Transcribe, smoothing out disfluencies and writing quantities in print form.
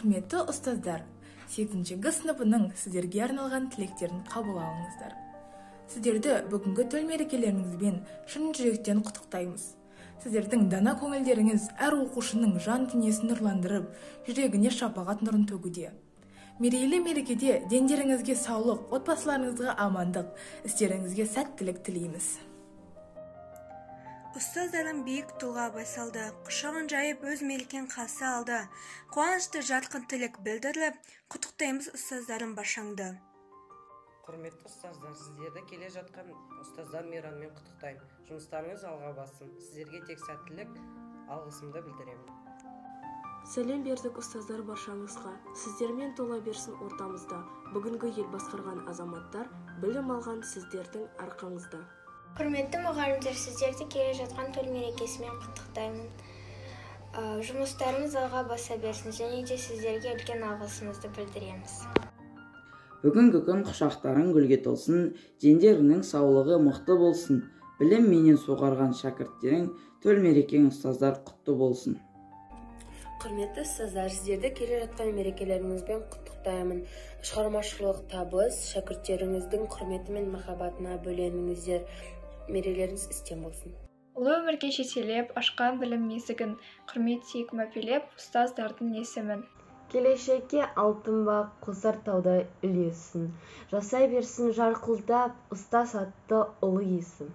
Құрметті ұстаздар, 8 Г сыныбының сіздерге арналған тілектерін қабыл алыңыздар. Сіздерді бүгінгі төл мерекелеріңізбен шын жүректен құттықтаймыз. Сіздердің дана көңілдеріңіз әр оқушының жан дүниесін нұрландырып, жүрегіне шапағат нұрын төгуде. Мерейлі мерекеде дендеріңізге саулық, отбасыларыңызға амандық, істеріңізге сәттілік тілейміз. Ұстаздарым биік тұлға байсалды, құшағын жайып өз мерекен қарсы алды. Қуанышты жарқын тілек білдіріп, құттықтаймыз, ұстаздарым, баршаңды. Құрметті ұстаздар, сіздерді келе жатқан ұстаздар мейрамымен құттықтаймын. Жұмыстарыңыз алға бассын. Сіздерге тек сәттілік, алғысымды білдіремін. Сәлем бердік, ұстаздар, баршаңызға. Сіздермен тола берсін ортамызда. Бүгінгі ел басқарған азаматтар білім алған сіздердің арқаңызда. Құрметті мұғалімдер, сіздерді келе жатқан төл мерекесімен құттықтаймын. Жұмыстарыңыз алға баса берсін және де сіздерге үлкен алғысымызды білдіреміз. Бүгінгі күн құшақтарың гүлге толсын, дендеріңнің саулығы мықты болсын. Білім менен суғарған шәкірттерің, төл мерекең, ұстаздар, құтты болсын. Құрметті ұстаздар, сіздерді келе жатқан мерекелеріңізбен құттықтаймын. Шығармашылық табыс, шәкірттеріңіздің құрметі мен махаббатына бөленіңіздер. Мерейлеріңіз үстем болсын. Ұлы өмірге жетелеп, ашқан білім есігін, құрметтейік мәпелеп ұстаздардың есімін. Келешекке алтын бақ қосар таудай үлесін, жасай берсін жарқылдап ұстаз атты ұлы есім.